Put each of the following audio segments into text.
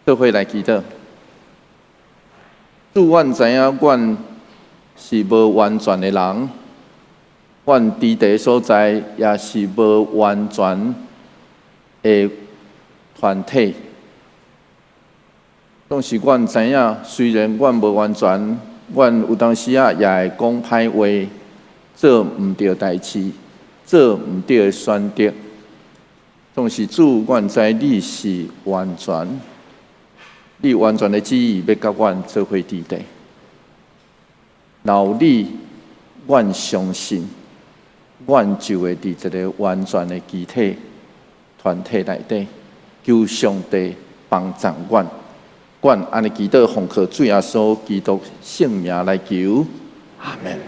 做伙來祈禱。主，阮知影阮是無完全的人，阮佇佇所在也是無完全的團體。總是阮知影，雖然阮無完全，阮有當時仔也會講歹話，做毋對代誌，做毋對的選擇。總是主，阮知你是完全，你完全的旨意欲佮阮做伙佇佇。若有你，阮相信，阮就會佇一个完全的肢體團體內底，求上帝幫助阮。阮按呢祈禱，奉靠主耶穌基督聖名來求，阿門。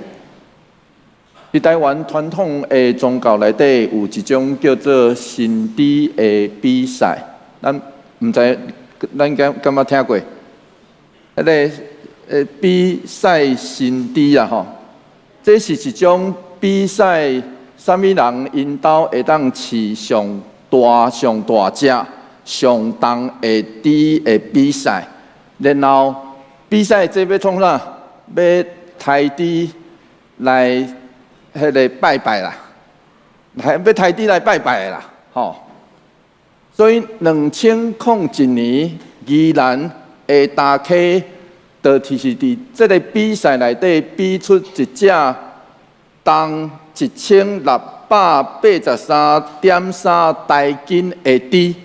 佇台灣傳統的宗教內底，有一種叫做神豬的比賽，咱毋知咱敢捌聽過？彼个比賽神豬啊吼，這是一種比賽，啥物人𪜶兜會當飼上大上大隻、上重的豬的比賽，然後比賽這欲創啥？欲刣豬來彼个拜拜啦，來欲刣豬來拜拜的啦，吼。所以2001年宜蘭的大溪，就是佇這个比賽內底比出一隻重1683.3台斤的豬，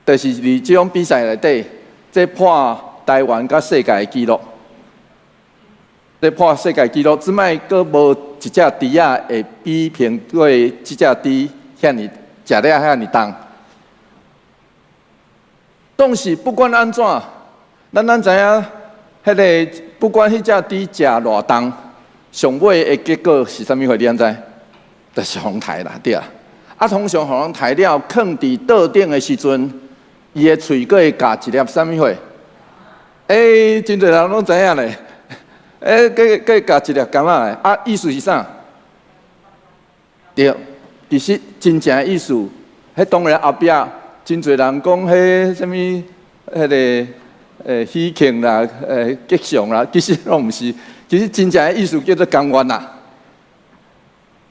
就是佇這種比賽內底，這破台灣佮世界的紀錄，這破世界紀錄，這擺閣無一隻豬仔會比拼過這隻豬遐爾食了遐爾重。當時不管按怎，咱知影，彼个不管彼隻豬食偌重，上尾的結果是啥物貨？你敢知？就是予人刣啦，對啊。啊，通常予人刣了，囥佇桌頂的時陣，伊的喙閣會咬一粒啥物貨？欸，真濟人攏知影咧。欸，閣閣會咬一粒柑仔的，啊，意思是啥？對，其實真正的意思，彼當然後壁真濟人講彼啥物，彼个喜慶啦，吉祥啦，其實攏毋是。其實真正的意思叫做甘願啦。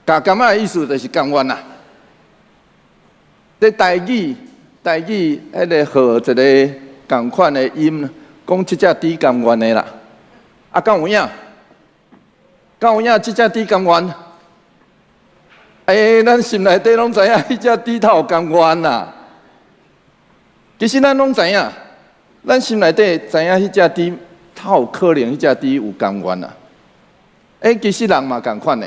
咬柑仔的意思就是甘願啦。這台語，台語彼个號一个仝款的音，講這隻豬甘願的啦。啊，敢有影？敢有影？這隻豬甘願？欸，咱心內底攏知影，彼隻豬透甘願啦。其實咱攏知影，咱心內底知影，彼隻豬透可能，彼隻豬有甘願啦。欸，其實人嘛仝款的，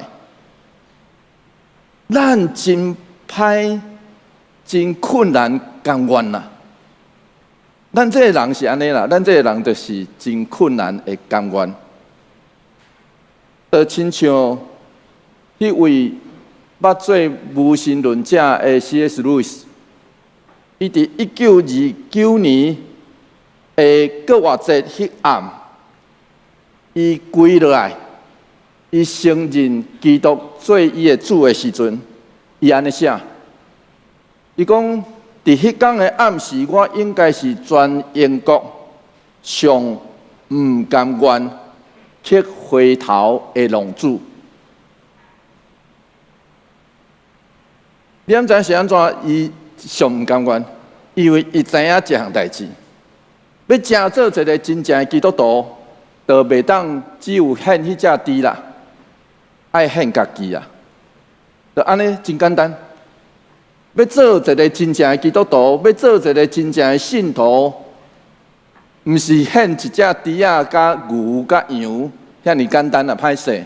咱真歹、真困難甘願啦。咱這个人是按呢啦，咱這个人就是真困難會甘願。就親像彼位捌做無神論者的 C.S. 路易斯，伊佇1929年的復活節彼暗，伊跪落來，伊承認基督做伊的主的時陣，伊按呢寫，伊講佇彼工的暗時，我應該是全英國上毋甘願去回頭的浪子。你敢知是按怎？伊上毋甘願，因為伊知影一項代誌，欲成做一个真正的基督徒，就袂當只有獻彼隻豬啦，愛獻家己啊！就按呢真簡單。欲做一个真正的基督徒，欲做一个真正的信徒，毋是獻一隻豬仔、佮牛、佮羊遐爾簡單啊！歹勢，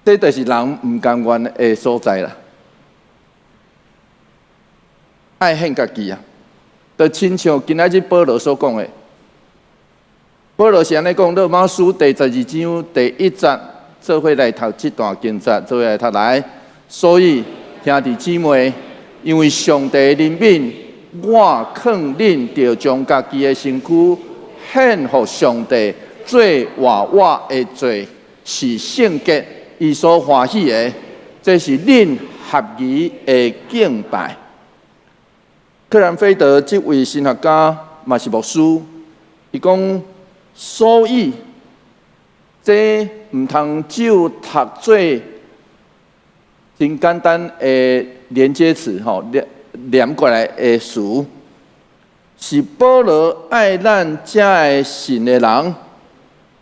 這就是人毋甘願的所在啦。愛獻家己啊！就親像今仔日保羅所講的，保羅是按呢講，羅馬書第12章第1節，做伙來讀這段經節，做伙來讀來。所以兄弟姊妹，因為上帝憐憫，我勸恁著將家己的身軀獻予上帝，做活活的祭，是聖潔，伊所歡喜的，這是恁合宜的敬拜。克蘭菲德這位神學家嘛是牧師，伊講，所以這毋通只有讀做真簡單的連接詞，吼，連連過來的詞，是保羅愛咱遮个信的人，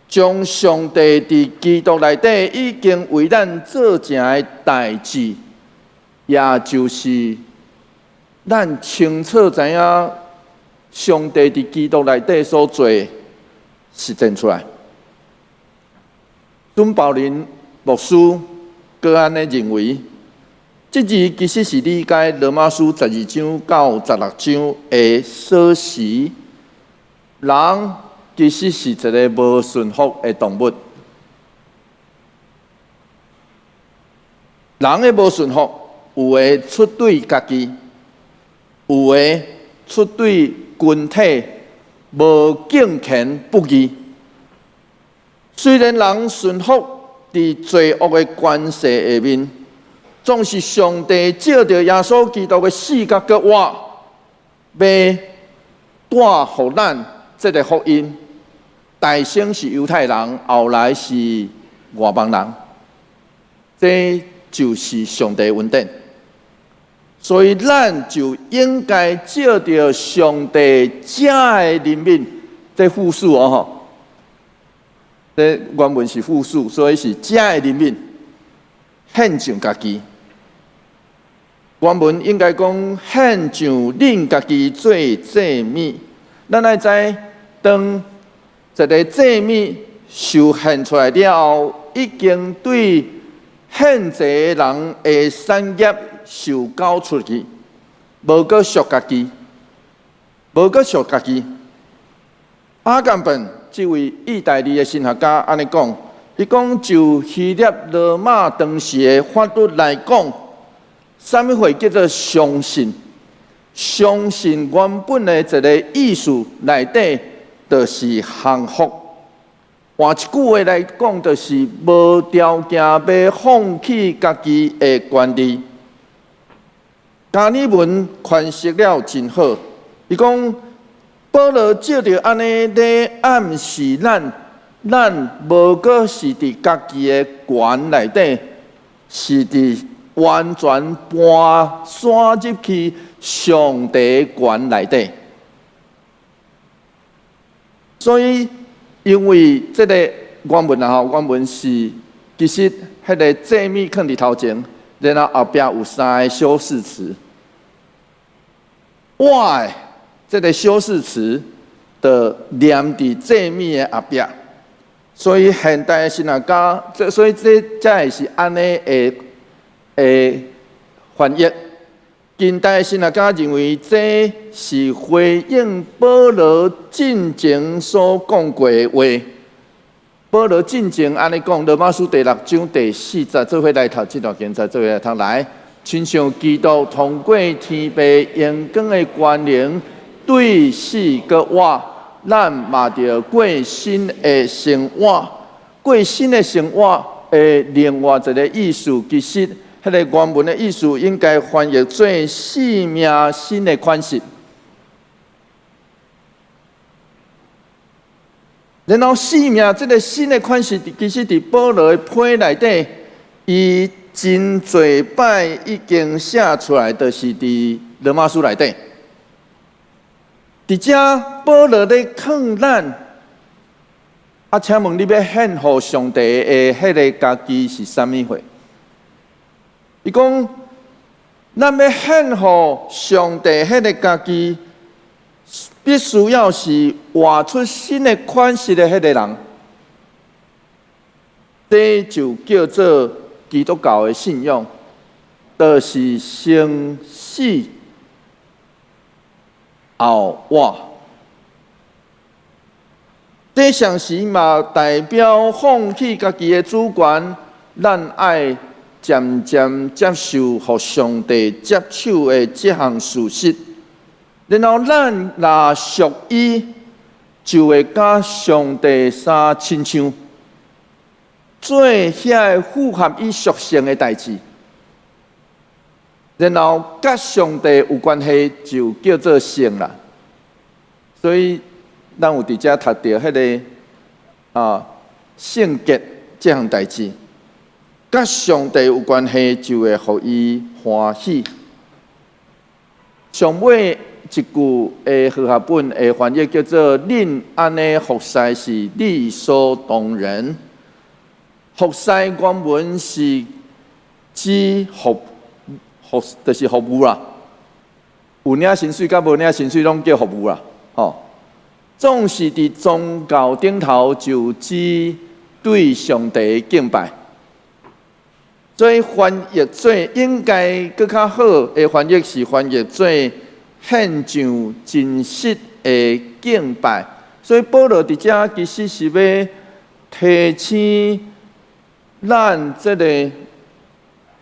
將上帝佇基督內底已經為咱做成的代誌，也就是咱清楚知影上帝佇基督內底所做的實踐出來。孫寶林牧師閣按呢認為，這字其實是理解羅馬書12章到16章的所示，人其實是一个無順服的動物。人的無順服，有的出對家己，有的出對群體無敬虔不義。雖然人順服佇罪惡的權勢下面，總是上帝藉著耶穌基督的死佮復活，欲帶予咱這个福音。大先是猶太人，後來是外邦人，這就是上帝恩典。所以咱就應該藉著上帝遮的憐憫，這複數哦吼，這原文是複數，所以是遮的憐憫，獻上家己。原文應該講獻上恁家己做祭物。咱愛知，當一个祭物受獻出來了後，已經對獻祭的人的產業受交出去，無閣屬家己，無閣屬家己。阿甘本這位意大利的神學家按呢講，伊講就希臘羅馬當時的法律來講，啥物貨叫做相信？相信原本的一个意思內底，就是降服。換一句話來講，就是無條件欲放棄家己的權利。加爾文詮釋了真好，伊講保羅藉著按呢咧暗示咱，咱無閣是佇家己的權內底，是佇完全搬徙入去上帝權內底。所以，因為這个原文啊吼，原文是其實彼个祭物囥佇頭前，然後後壁有三个修飾詞。我的這个修飾詞就連佇祭物的後壁，所以現代的神學家，這所以這才會是按呢的的翻譯。近代的神學家認為這是回應保羅進前所講過的話。保羅進前按呢講，羅馬書第六章第四節，做伙來讀這段經節，做伙來讀來，親像基督通過天父榮光的權能，對死閣活，咱嘛著過新的生活。過新的生活的另外一个意思，其實彼个原文的意思應該翻譯做生命新的款式。然後生命這个新的款式，其實佇保羅的批內底，伊真濟擺已經寫出來，就是佇羅馬書內底。佇遮保羅咧勸咱，啊，請問你欲獻予上帝的彼个家己是啥物貨？伊講，咱欲獻予上帝彼个家己，必須要是活出新的款式的彼个人，這就叫做基督教的信仰，就是先死後活。這同時嘛代表放棄家己的主權，咱愛漸漸接受予上帝接手的這項事實。然後咱若屬伊，就會佮上帝衫親像，做遐个符合伊屬性的代誌。然後佮上帝有關係就叫做聖啦。所以咱有佇遮讀著彼个聖潔這項代誌，佮上帝有關係就會予伊歡喜。上尾一句的和合本的翻譯叫做：恁按呢服侍是理所當然。服侍原文是指服，就是服務啦。有領薪水佮無領薪水攏叫服務啦，吼。總是佇宗教頂頭就指對上帝敬拜。所以翻譯做應該閣較好的翻譯是翻譯做獻上真實的敬拜。所以保羅佇遮其實是欲提醒咱這个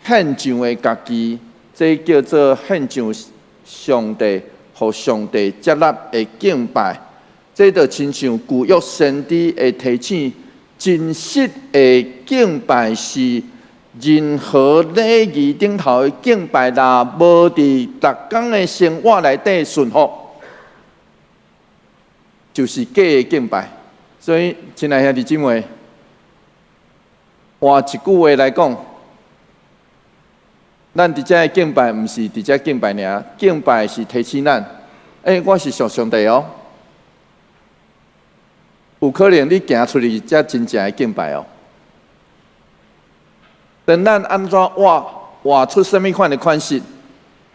獻上的家己，這叫做獻上上帝，予上帝接納的敬拜。這就親像舊約先知的提醒，真實的敬拜是任何禮儀頂頭的敬拜，若無佇逐工的生活內底順服，就是假的敬拜。所以，親愛兄弟姊妹，換一句話來講，咱佇遮的敬拜，毋是佇遮敬拜爾，敬拜是提醒咱，欸，我是屬上帝哦。有可能你行出去才真正的敬拜哦。當咱按怎活，活出啥物款的款式，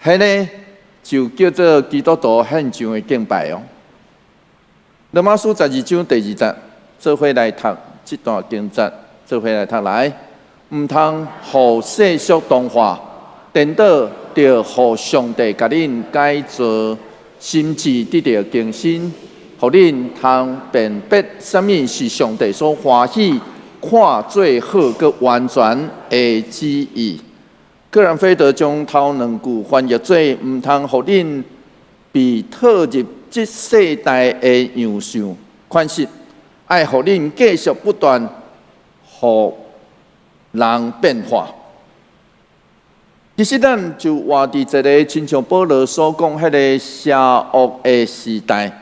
彼个就叫做基督徒獻上的敬拜哦。羅馬書12章第2節，做伙來讀這段經節，做伙來讀來，毋通予世俗同化，顛倒著予上帝共恁改造，心智得著更新，予恁通辨別啥物是上帝所歡喜，看做好閣完全的旨意。克蘭菲德將頭兩句翻譯做毋通予恁被套入這世代的樣式款式，愛予恁繼續不斷予人變化。其實咱就活佇一個親像保羅所講彼个邪惡的時代。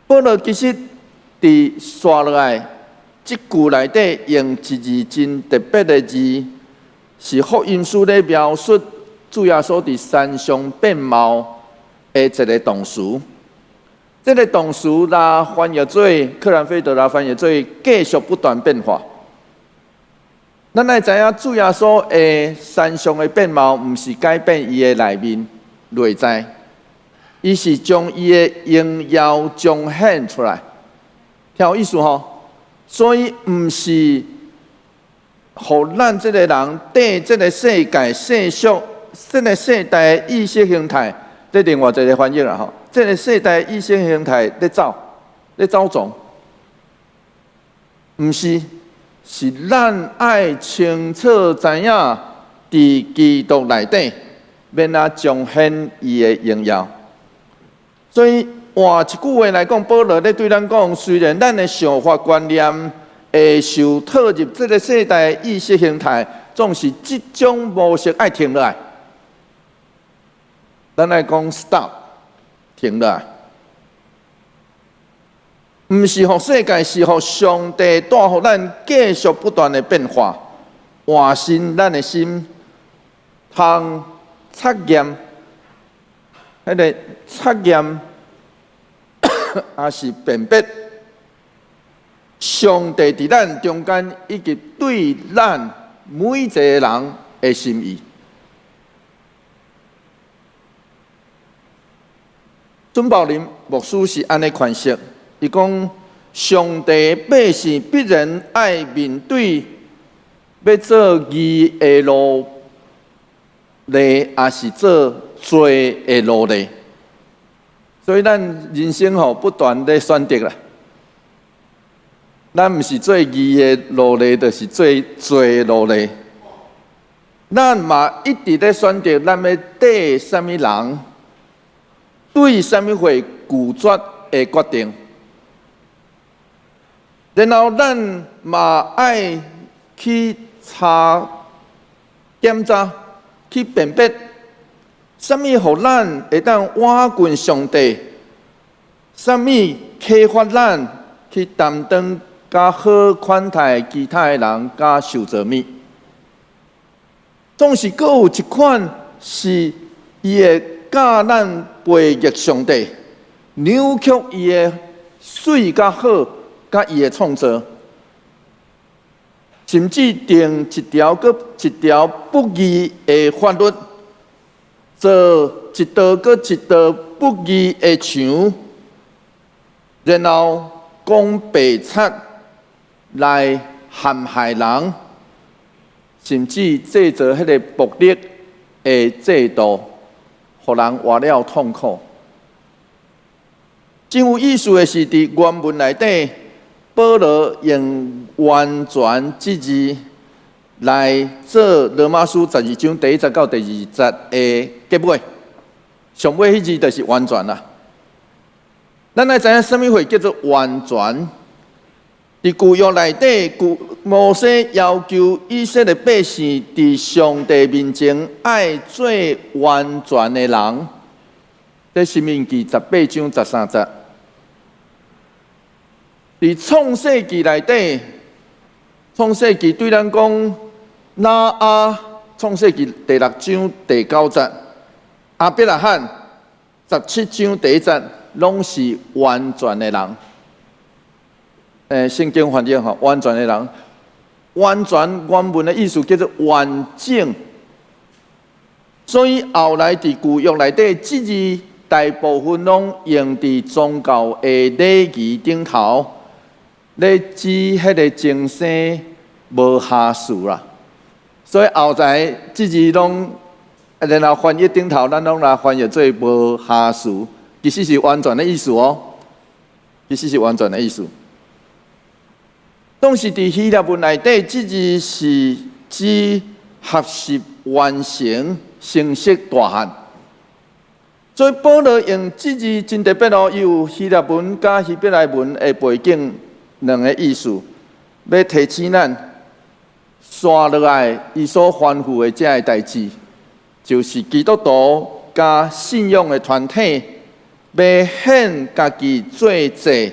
保羅其實佇紲落來這句內底用一字真特別的字，是福音書咧描述主耶穌佇山上變貌的一个動詞。這个動詞若翻譯做克蘭菲德，若翻譯做繼續不斷變化。咱愛知影主耶穌的山上的變貌，毋是改變伊的內面內在，伊是將伊的榮耀彰顯出來，聽有意思吼？所以毋是予咱這个人綴這个世界世俗、這个世代的意識形態，這另外一个翻譯啦吼。這个世代意識形態咧走，咧走傱，毋是，是咱愛清楚知影，佇基督內底，欲按怎彰顯伊的榮耀。所以換一句話來講，保羅咧對咱講，雖然咱的想法觀念會受套入這个世代的意識形態，總是這種模式愛停落來。咱愛講 stop，停落來，毋是予世界，是予上帝帶予咱繼續不斷的變化，換新咱的心，通察驗，彼个察驗，抑是辨別上帝佇咱中間以及對咱每一个人的心意。孫寶林牧師是按呢詮釋，伊講上帝百姓必然愛面對欲做義的奴隸，抑是做罪的奴隸。所以咱人生吼不斷咧選擇啦。咱毋是做義的奴隸，就是做罪的奴隸。咱嘛一直咧選擇，咱欲綴啥物人，對啥物貨拒絕的決定。然後咱嘛愛去查檢查，去辨別，啥物予咱會當倚近上帝，啥物啟發咱去擔當較好款待其他的人，佮受造物。總是閣有一款是伊會教咱背逆上帝，扭曲伊的媠佮好，佮伊的創造，甚至定一條閣一條不義的法律，做一道閣一道不義的牆，然後講白賊來陷害人，甚至製造彼个暴力的制度，予人活了痛苦。真有意思的是，佇原文內底，保羅用“完全”這字來做羅馬書十二章第一節到第二節的結尾。上尾彼字就是完全啦。咱來知影啥物會叫做完全？佇舊約內底，舊摩西要求以色列百姓佇上帝面前愛做完全的人。佇申命記18章13節。佇創世記內底，創世記對咱講，挪亞創世記第六章第九節，亞伯拉罕17章第一節，攏是完全的人。聖經翻譯吼，完全的人，完全原文的意思叫做完整。所以後來佇舊約內底，這字大部分攏用佇宗教的禮儀頂頭，咧指彼个前生無瑕疵啦。所以後來這字攏，然後翻譯頂頭，咱攏來翻譯做無瑕疵，其實是完全的意思哦。其實是完全的意思。當時佇希臘文內底，這字是指學習完成、成熟大漢。所以保羅用這字真特別哦，伊有希臘文佮希伯來文的背景兩个意思，欲提醒咱，紲落來伊所吩咐的這个代誌，就是基督徒佮信仰的團體，欲獻家己做祭，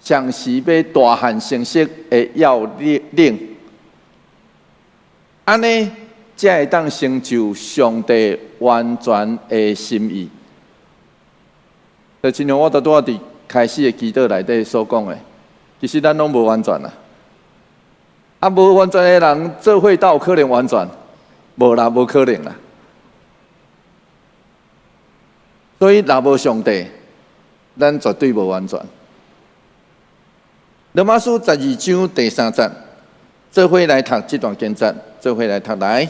同時欲大漢成熟的要領，按呢才會當成就上帝完全的心意。就親像我拄拄仔佇開始的祈禱內底所講的，其實咱攏無完全啦。啊，無完全的人做伙倒有可能完全？無啦，無可能啦。所以若無上帝，咱絕對無完全。羅馬書十二章第三節，做伙來讀這段經節，做伙來讀來。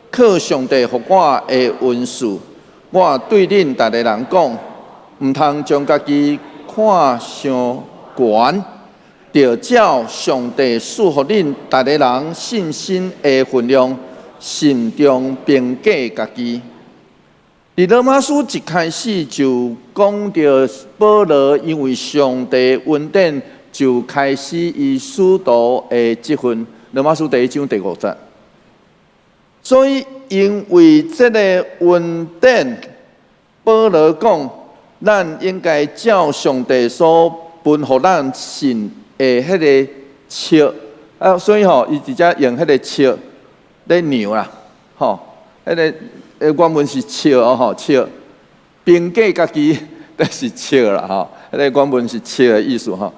靠上帝予我的恩賜，我對恁逐个人講，毋通將家己看傷懸，著照上帝賜予恁逐个人信心的分量，慎重評價家己。佇羅馬書一開始就講著保羅因為上帝恩典，就開始伊使徒的職分。羅馬書第一章第五節。所以因為這个恩典，保羅講，咱應該照上帝所分予咱信的彼个尺啊，所以吼，伊直接用彼个尺咧量啦，吼，彼个原文是尺哦，吼，尺，評價家己，但是尺啦，吼，彼个原文是尺的意思吼，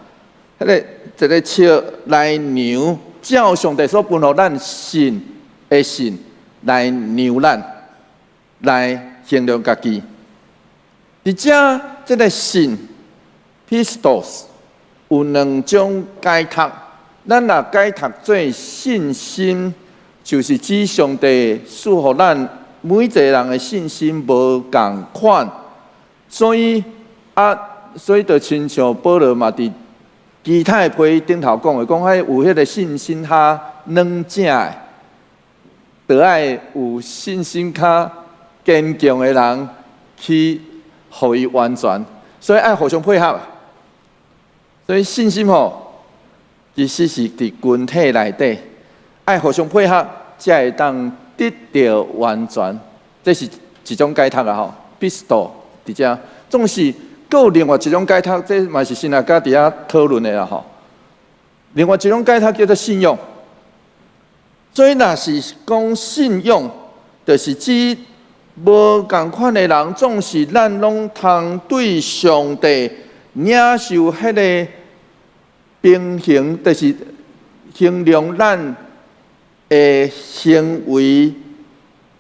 彼个一个尺來量，照上帝所分予咱信的信來量咱，來衡量家己。佇遮這个信，pistos 有兩種解讀，咱若解讀做信心，就是指上帝賜予咱每一个人的信心無仝款，所以啊，所以就親像保羅嘛佇其他的批頂頭講的，講彼有彼个信心較軟正的，著愛有信心較堅強的人去予伊完全，所以愛互相配合。所以信心吼，其實是佇群體內底愛互相配合，才會當得著完全，這是一種解讀啊吼。Pisto 佇遮，總是閣有另外一種解讀，這嘛是神學家佇遐討論的啦吼。另外一種解讀叫做信用。所以若是講信用，就是指無仝款的人，總是咱攏通對上帝領受彼个平衡，就是形容咱的行為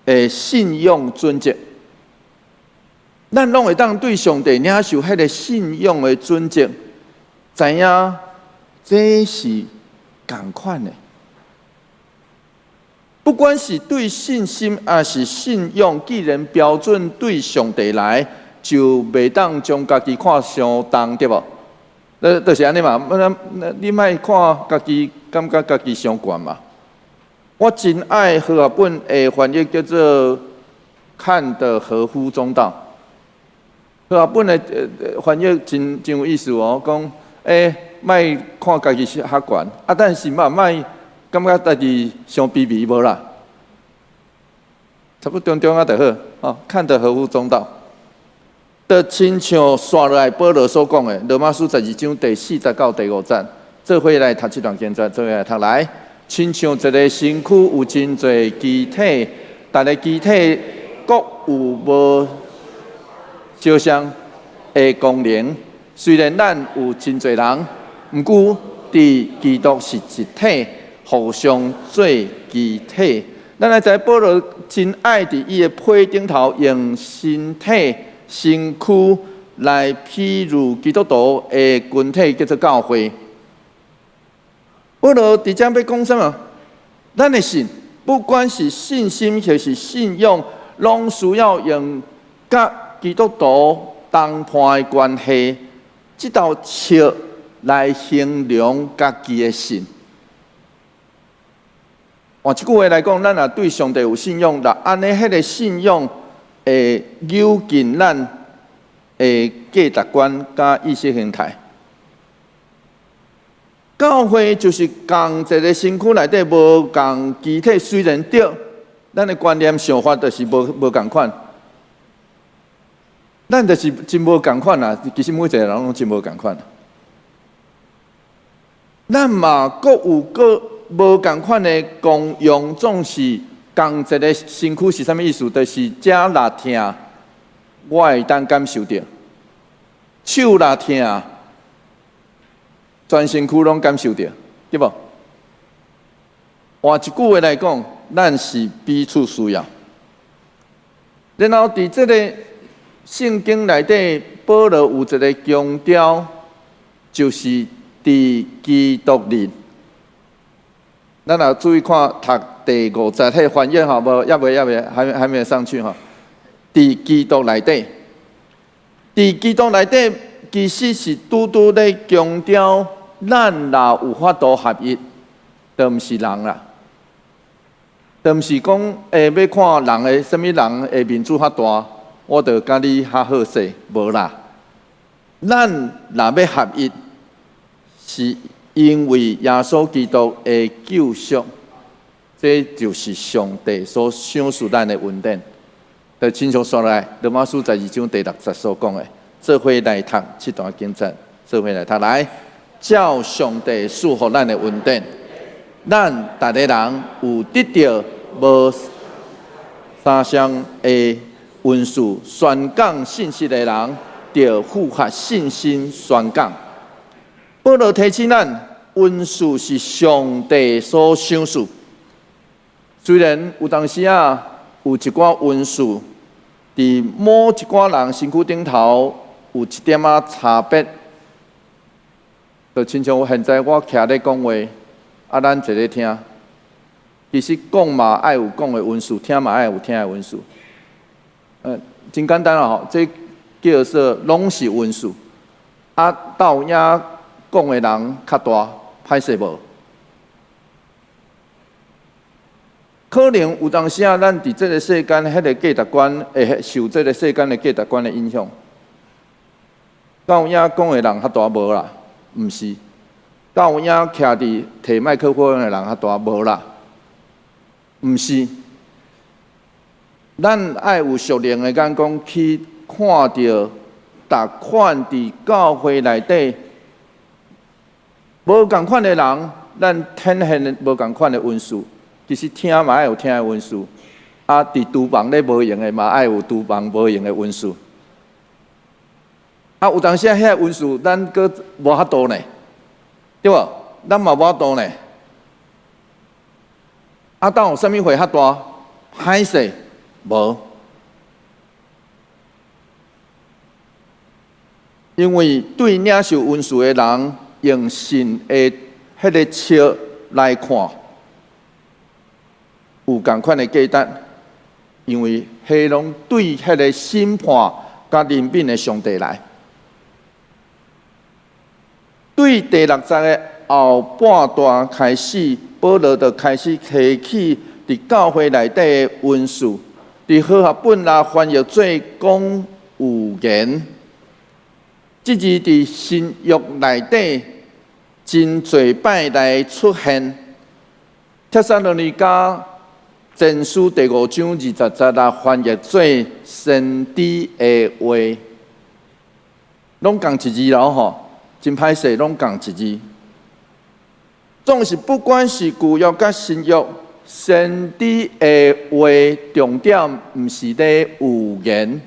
的信用準則。咱攏會當對上帝領受彼个信用的準則，知影這是仝款的。不管是對信心抑是信用，既然標準對上帝來，就袂當將家己看傷重，對無？那就是按呢嘛。那你莫看家己，感覺家己傷懸嘛。我真愛和合本的翻譯叫做“看得合乎中道”。和合本的翻譯真真有意思哦，講欸，莫看家己是較懸，啊，但是嘛莫感覺家己傷卑微無啦，差不多中中仔就好，哦，看得合乎中道。就親像紲落來保羅所講的，羅馬書12章第4節到第5節，做伙來讀這段經節，做伙來讀來。親像一个身軀有真濟肢體，逐个肢體各有無相像的功能。雖然咱有真濟人，毋過佇基督是一體，互相做肢體。咱來知保羅真愛佇伊的批頂頭用身體、身軀來比喻基督徒的群體，叫做教會。保羅佇遮欲講啥物？咱的信，不管是信心抑是信仰，攏需要用佮基督徒同伴的關係，這道尺來形容家己的信。換一句話來講，咱若對上帝有信仰，若按呢，彼个信仰會扭緊咱的價值觀佮意識形態。教會就是仝一个身軀內底無仝肢體，雖然對，咱的觀念想法就是無仝款，咱就是真無仝款啦。其實每一个人攏真無仝款。咱嘛各有各無仝款的功用，總是仝一个身軀是啥物意思？就是遮若疼，我會當感受著；手若疼，全身軀攏感受著，對無？換一句話來講，咱是彼此需要。然後佇這个聖經內底，保羅有一个強調，就是佇基督裡。咱若注意看讀第五節，彼个翻譯吼，無，猶未猶未，還沒上去吼。佇基督內底，佇基督內底，其實是拄拄咧強調，咱若有法度合一，就毋是人啦，就毋是講欲看人的啥物人的面子較大，我就佮你較好勢，無啦。咱若欲合一，是因為耶穌基督的救贖，這就是上帝所賞賜咱的恩典。就親像紲來，羅馬書12章第6節所講的，做伙來讀這段經節，做伙來讀來，照上帝賜予咱的恩典，咱逐个人有得著無相像的恩賜，宣講信息的人，著符合信心宣講。保羅提醒咱，恩賜是上帝所賞賜。雖然有當時啊，有一寡恩賜，佇某一寡人身軀頂頭有一點仔差別，就親像現在我徛咧講話，啊，咱坐咧聽，其實講嘛愛有講的恩賜，聽嘛愛有聽的恩賜。真簡單啦吼，這叫做攏是恩賜。啊，到影講的人較大，歹勢無？可能有當時啊，咱佇這个世間彼个價值觀會受這个世間的價值觀的影響。敢有影講的人較大無啦？毋是。敢有影徛佇提麥克風的人較大無啦？毋是。咱愛有屬靈的眼光去看著逐款佇教會內底無仝款的人，咱展現無仝款的恩賜。其實聽嘛愛有聽的恩賜，啊，佇廚房咧無閒的嘛愛有廚房無閒的恩賜。啊，有當時遐個恩賜咱閣無法度呢，對無？咱嘛無法度呢。啊，當有啥物會較大？歹勢無，因為對領受恩賜的人，用神的彼个尺來看，有仝款的價值，因為彼攏對彼个審判佮憐憫的上帝來。對第六節的後半段開始，保羅就開始提起佇教會內底的恩賜，佇和合本來翻譯做講預言，這字佇新約內底真濟擺來出現。帖撒羅尼迦前書第五章20節來翻譯做先知的話，攏仝一字囉吼。真歹勢，攏仝一字。總是不管是舊約佮新約，先知的話重點毋是咧預言，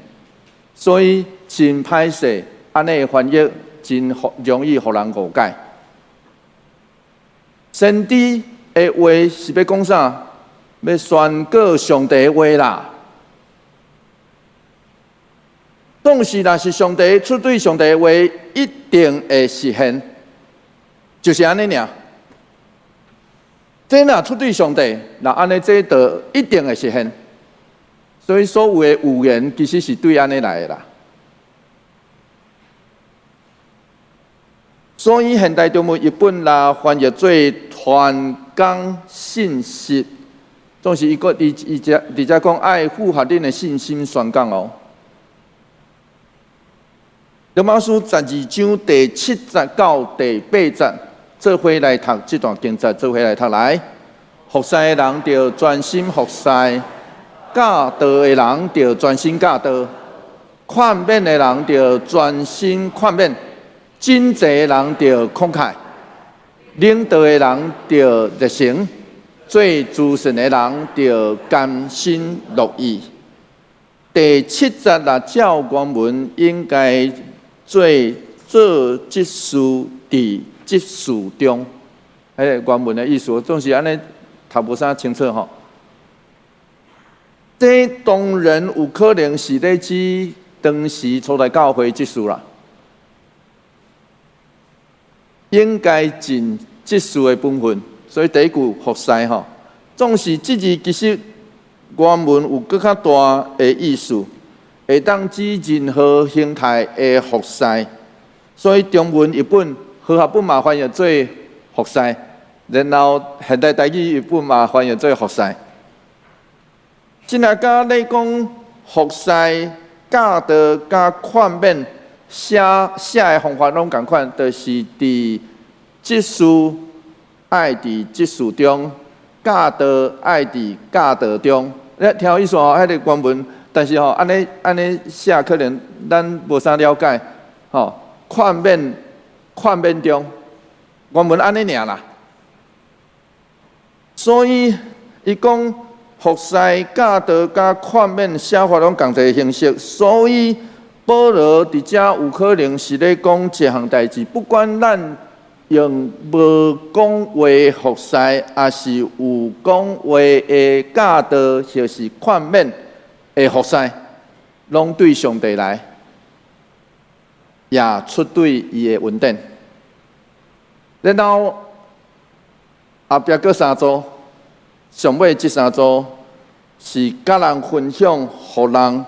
所以真歹勢，按呢翻譯真容易予人誤解。先知的話是欲講啥？欲宣告上帝的話啦。總是若是上帝出對上帝的話，一定會實現，就是按呢爾。這若出對上帝，那按呢這就一定會實現。所以所有的預言其實是對按呢來的啦。所以現代中文譯本啦翻譯做傳講信息，總是伊閣伊伊遮佇遮講愛符合恁的信心宣講哦。羅馬書12章第七節到第八節，做伙來讀這段經節，做伙來讀來。服侍的人著專心服侍，教導的人著專心教導，勸勉的人著專心勸勉，賑濟的人著慷慨，領導的人著熱誠，做慈善的人著甘心樂意。第七節若照原文應該做做執事佇執事中，彼個原文的意思總是按呢讀無啥清楚吼。這當然有可能是咧指當時初代教會執事啦，應該盡執事的本分，所以第一句服侍吼，總是這字其實原文有閣較大的意思。會當指任何形態的服侍，所以中文譯本和合本嘛翻譯做服侍，然後現代台語譯本嘛翻譯做服侍。這若佮咧講服侍、教導佮勸勉，寫寫的方法攏仝款，就是佇執事愛佇執事中，教導愛佇教導中。你聽有意思吼？彼個原文。但是吼，按呢按呢寫，可能咱無啥了解，吼。勸勉勸勉中，原文按呢爾啦。所以伊講服侍、教導、佮勸勉，寫法攏仝一个形式。所以保羅佇遮有可能是咧講一項代誌，不管咱用無講話服侍，抑是有講話的教導，或是勸勉。的服侍，攏對上帝來，也出對伊的恩典。然後後壁閣三組，上尾這三組是佮人分享，予人。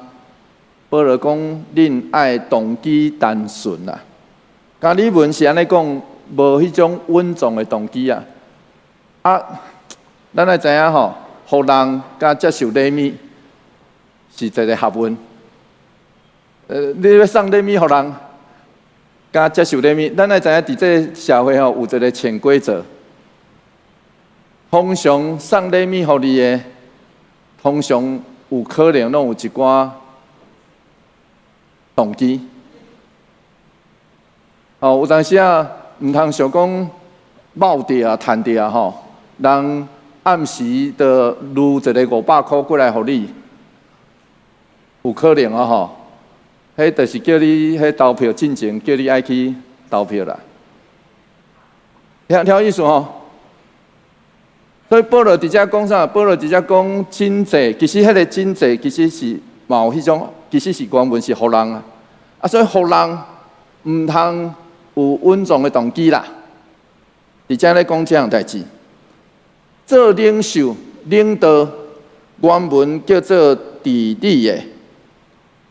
保羅講，恁愛動機單純啊。加爾文是按呢講，無彼種穩重的動機啊。啊，咱愛知影吼，予人佮接受禮物。是一個學問。你欲送禮物予人，佮接受禮物，咱愛知影佇這個社會吼有一個潛規則。通常送禮物予你的，通常有可能攏有一寡動機。哦，有當時啊，毋通想講冒著啊、趁著啊吼，人暗時就擼一个500箍過來予你，有可能啊吼，彼就是叫你彼投票進前叫你愛去投票啦。聽聽有意思吼？所以保羅佇遮講啥？保羅佇遮講真濟，其實彼个真濟其實是嘛有彼種，其實是原文是予人啊。啊，所以予人毋通有隱藏的動機啦。佇遮咧講這項代誌，做領袖、領導，原文叫做治理的，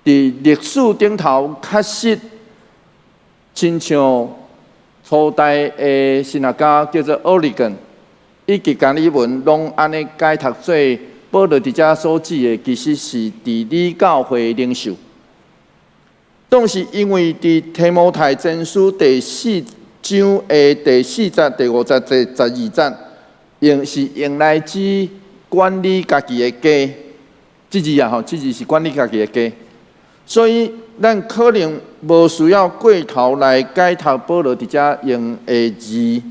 佇歷史頂頭確實親像初代的神學家叫做奧利根，以及加爾文攏按呢解讀做保羅佇遮所指的，其實是治理教會領袖。總是因為佇提摩太前書第四章的第四節、第五節、第12節，用是用來指管理家己的家，這字啊吼，這字是管理家己的家，所以咱可能無需要過頭來解讀保羅佇遮用的字。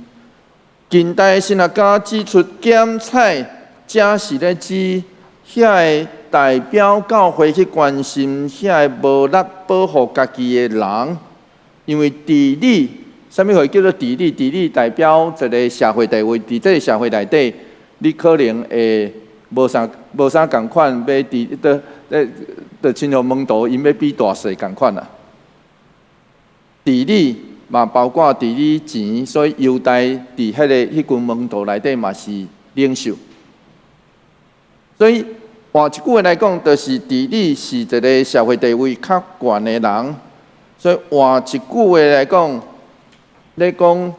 近代神學家指出，檢採這是咧指遐個代表教會去關心遐个無力保護家己的人，因為治理，啥物貨叫做治理？治理代表一个社會地位，佇這个社會內底，你可能會無啥仝款，欲佇的，就親像門徒𪜶欲比大細仝款啦。治理嘛包括治理錢，所以猶大佇彼群門徒內底嘛是領袖。所以換一句話來講，就是治理是一个社會地位較懸的人。所以換一句話來講，咧講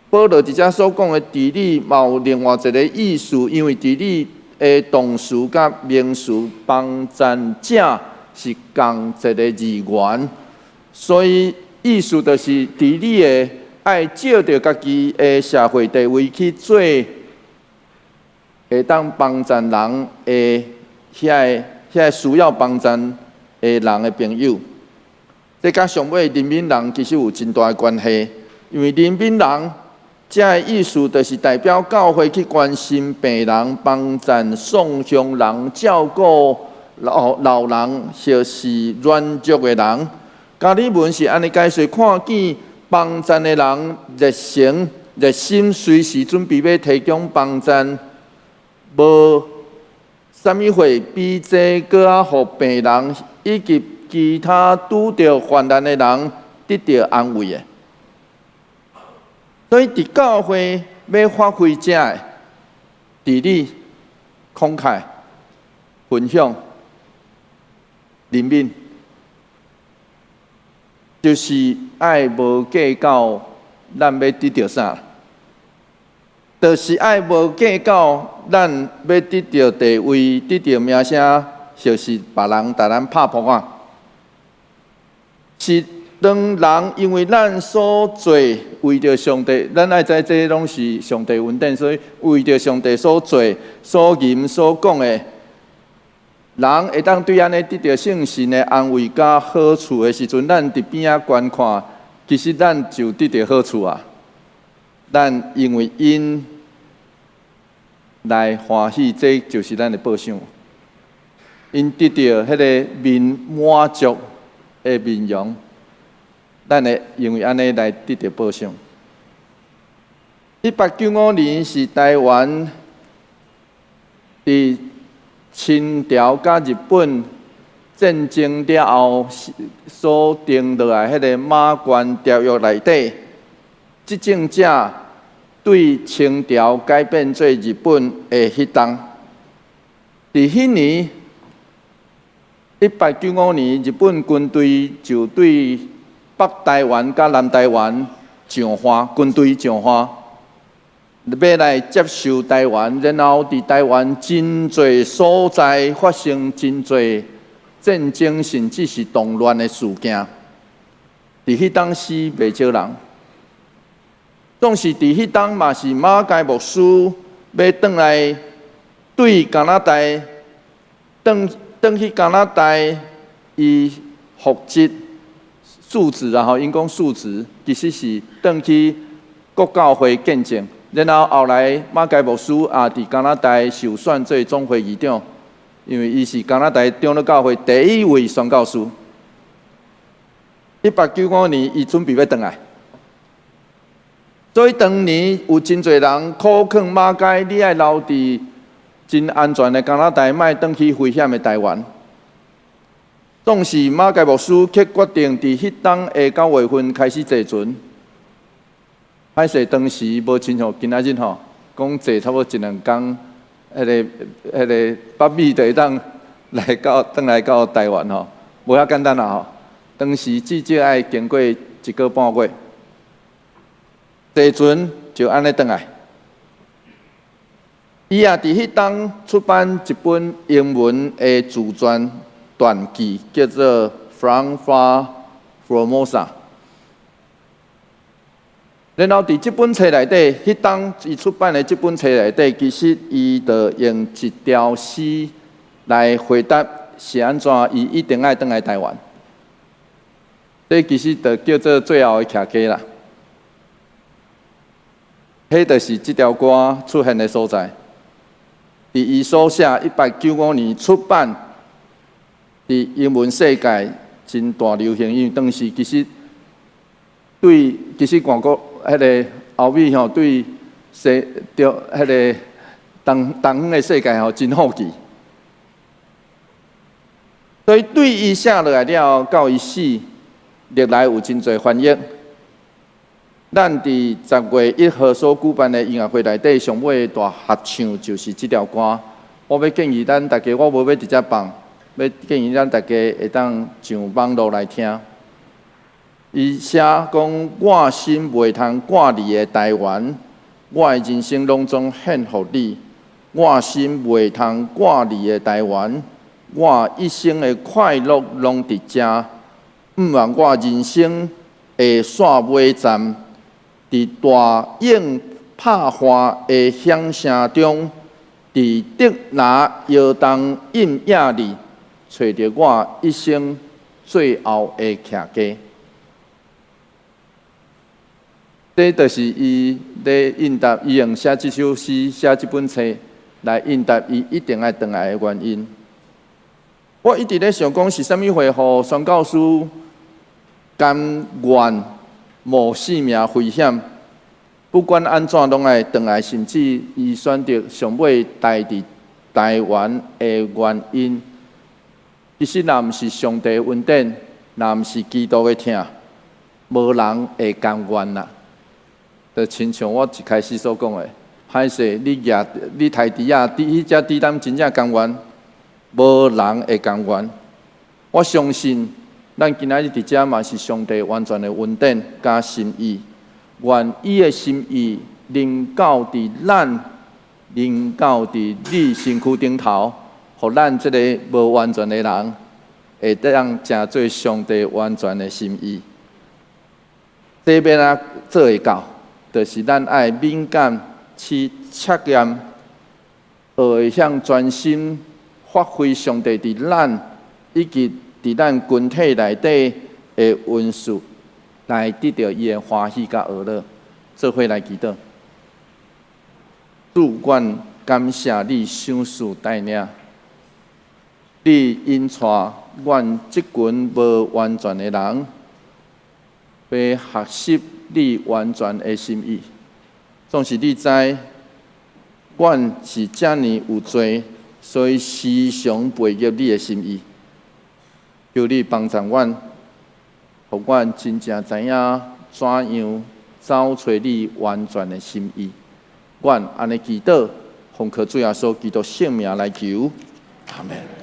保羅佇遮所講的治理，嘛有另外一个意思，因為治理的動詞佮名詞幫贊者是仝一个字源，所以意思就是治理的愛照著家己的社會地位去做，會當幫贊人的遐個需要幫贊的人的朋友。這佮上尾憐憫人其實有真大的關係，因為憐憫人這个意思就是代表教會去關心病人、幫贊喪鄉人、照顧老老人，或是軟弱的人。加爾文是按呢解釋，看見幫贊的人熱誠、熱心，隨時準備欲提供幫贊，無啥物貨比這閣較予病人以及其他拄著患難的人得著安慰的。所以，佇教會欲發揮這个治理、慷慨、分享、憐憫，就是愛無計較咱欲得著啥，就是愛無計較咱欲得著地位、得著名聲，就是別人共咱拍噗仔。是當人因為咱所做，為著上帝，咱愛知這攏是上帝恩典，所以為著上帝所做、所言、所講的，人會當對按呢得著聖神的安慰佮好處的時陣，咱佇邊仔觀看，其實咱就得著好處啊！咱因為𪜶來歡喜，這就是咱的報賞。𪜶得著彼个面滿足的面容，咱會因為按呢來得著報賞。1895年是台灣佇清朝佮日本戰爭了後所定落來彼个馬關條約內底，執政者對清朝改變做日本的彼冬。佇彼年，1895年，日本軍隊就對北台灣佮南台灣上岸，軍隊上岸，欲來接收台灣，然後佇台灣真濟所在發生真濟戰爭，甚至是動亂的事件。佇彼當死袂少人，總是佇彼冬嘛是馬偕牧師欲轉來對加拿大。轉轉去加拿大，伊復職述職，然後𪜶講述職，其實是轉去國教會見證。然後後來馬偕牧師也佇加拿大受選做總會議長，因為伊是加拿大長老教會第一位宣教師。1895年，伊準備欲轉來，所以當年有真濟人苦勸馬偕，你愛留佇真安全的加拿大，莫轉去危險的台灣。總是馬偕牧師卻決定佇彼冬的9月份開始坐船。歹勢當時無親像今仔日吼，講坐差不多一兩工，彼個北美就會當來到轉來到台灣吼，無遐簡單啦吼。當時至少愛經過一個半月，坐船就按呢轉來。伊也佇彼冬出版一本英文的自傳傳記，叫做《From Far Formosa》。然後佇這本冊內底，彼冬伊出版的這本冊內底，其實伊就用一條詩來回答是按怎伊一定愛轉來台灣。這其實就叫做最後的徛家啦。彼就是這條歌出現的所在。佇伊所寫1895年出版，佇英文世界真大流行，因為當時其實對其實外國彼個歐美吼對西對彼個東東方的世界吼真好奇，所以對伊寫落來了後，到伊死，歷來有真濟翻譯。咱佇10月1號所舉辦的音樂會內底，上尾大合唱就是這條歌。我欲建議咱大家，我無欲佇遮放，欲建議咱大家會當上網路來聽。伊寫講：我心袂通掛離的台灣，我的人生攏總獻予你。我心袂通掛離的台灣，我一生的快樂攏佇遮。毋願我人生的煞尾站，佇大湧拍岸的響聲中，佇竹籃搖動陰影裡，揣著我一生最後的徛家。這就是伊咧應答，伊用寫這首詩、寫這本冊來應答伊一定愛轉來的原因。我一直咧想講是啥物會予宣教師甘願冒性命危險，不管按怎攏愛轉來，甚至伊選擇上尾待佇台灣的原因，其實若毋是上帝恩典，若毋是基督的疼，無人會甘願啦。就親像我一開始所講的，歹勢你舉你刣豬仔，佇彼隻豬膽真正甘願，無人會甘願。我相信，咱今仔日佇遮嘛是上帝完全的恩典佮心意，願伊的心意臨到佇咱，臨到佇你身軀頂頭，予咱這個無完全的人，會當成做上帝完全的心意。這欲按怎做會到？就是咱愛敏感去測驗，學會曉專心發揮上帝佇咱以及佇咱群體內底的恩賜，來得著伊的歡喜佮樂樂。做伙來祈禱，主，阮感謝你賞賜帶領，你引帶阮這群無完全的人，欲學習你完全的心意。總是你知，阮是遮爾有罪，所以時常背逆你的心意。求你幫助阮，予阮真正知影怎樣走揣你完全的心意。阮按呢祈禱，奉靠主耶穌基督聖名來求，阿門。